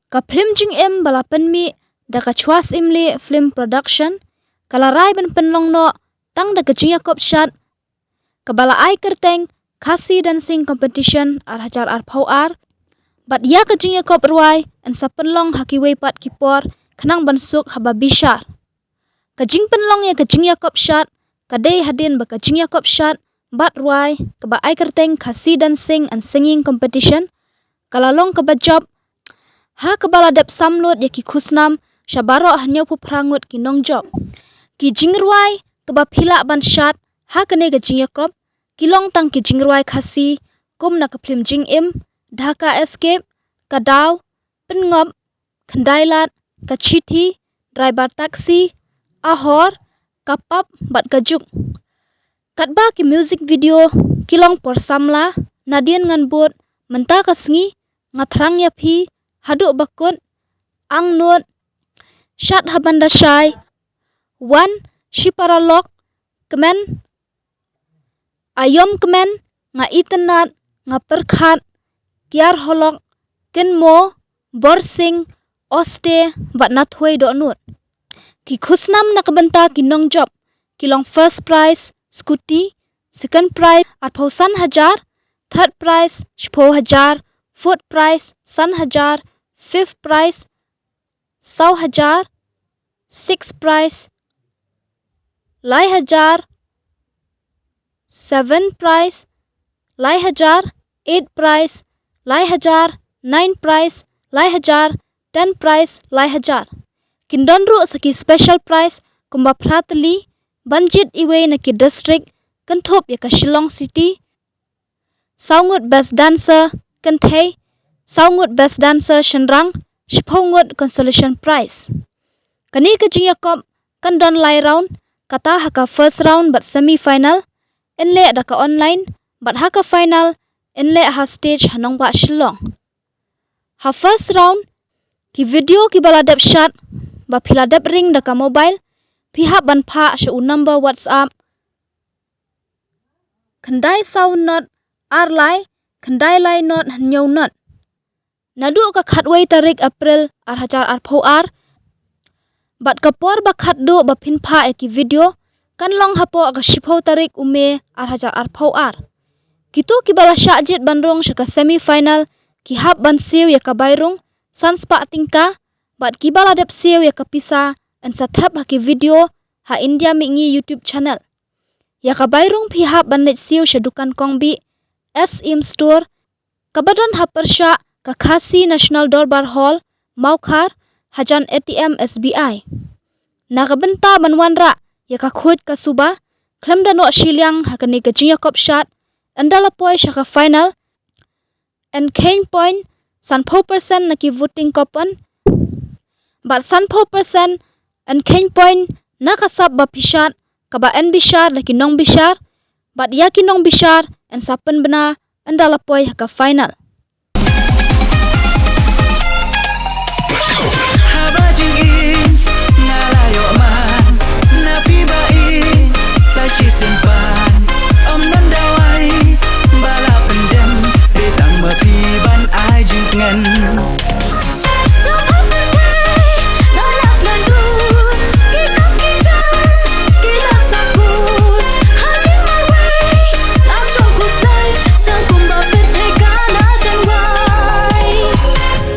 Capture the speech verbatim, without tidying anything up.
Ka phlim jingim ba la pynmih da ka Chwas Imli Film Production ka la rai ban pynlong noh tang da ka jingïakop shad kaba la ai kyrteng Khasi Dancing Competition ar hajar arphew ar, bad ïa ka jingïakop rwai yn sa pynlong ha kiwei pat ki por khnang ban suk haba bishar. Ka jingpynlong ïa ka jingïakop shad ka dei hadien ba ka jingïakop shad bad rwai kaba ai kyrteng Khasi Dancing and Singing Competition ka la long kaba jop ha kaba la dep samlut ïa ki khusnam sha baroh hynñiewphew phra ngut ki nongjop. Ki jingrwai kaba phi lah ban shad ha kane ka jingïakop ki long tang ki jingrwai Khasi kum na ka phlim Jingim, Dhaka Escape, Ka Daw, Pynngop, Khyndai Lad, Ka Chithi, Driver Taxi, Ahor, Ka Pap bad Ka Juk. Katba ki music video ki long Por Samla, Nadien Ngan Bud, Mynta Ka Sngi, Nga Thrang Ïa Phi, Haduh Ba Kut, Angnud, Shad Haban Da Shai, Wan, Shipara Lok, Kmen, Aïom Kmen, Nga Itynnad, Nga Pyrkhat, Kiar Holok, Kynmaw, Borsing, Oste bad Na Thwei Dohnud. Ki khusnam na ka bynta ki nongjop ki long: first prize scooty, second prize arphew san hajar, third prize shiphew hajar, fourth prize san hajar, fifth prize saw hajar, sixth prize lai hajar, seventh prize lai hajar, eighth prize lai hajar, ninth prize lai hajar, tenth prize lai hajar. Kin don ruh sa ki special prize kumba phra tylli ban jied iwei na ki district, kynthup ïa ka Shillong City, saw ngut best dancer kynthei, saw ngut best dancer shynrang, shiphew ngut consolation prize. Kane ka jingïakop kan don lai round, kata ha ka first round bad semi final yn leh da ka online, bad ha ka final yn leh ha stage ha nongbah Shillong. Ha first round, ki video kiba la dep shad ba phi la dep ring da ka mobile phi hap ban phah sha u number WhatsApp khyndai saw not ar lai khyndai lai not hynñiew not. Naduh ka khatwei tarik April ar hajar arphew ar, bad ka por ba khatduh ba phin phah ïa ki video kan long hapoh ka shiphew tarik u May ar hajar arphew ar. Kito kiba la shah jied ban rung sha ka semi final ki hap ban siew ïa ka bai rung san spah tyngka, bad kiba la dep siew ïa ka pisa yn sa thep ha ki video ha India Mihngi YouTube channel. Ïa ka bai rung phi hap ban leit siew sha dukan Kong Bih S M Store kaba don ha pyrshah ka Khasi National Dorbar Hall, Mawkhar, hajan A T M S B I. Na ka bynta ban wanrah ïa ka khuid ka suba khlem da noh shiliang ha kane ka jingïakop shad, ynda la poi sha ka final, yn kheiñ point sanphew percent na ki voting coupon bad sanphew percent yn kheiñ point na ka sap ba phi shad kaba yn bishar da ki nongbishar, bad ïa ki nongbishar yn sa pynbna ynda la poi ha ka final. Haba jingim nga la ïoh man na phi ba ïeit sa shisien pa.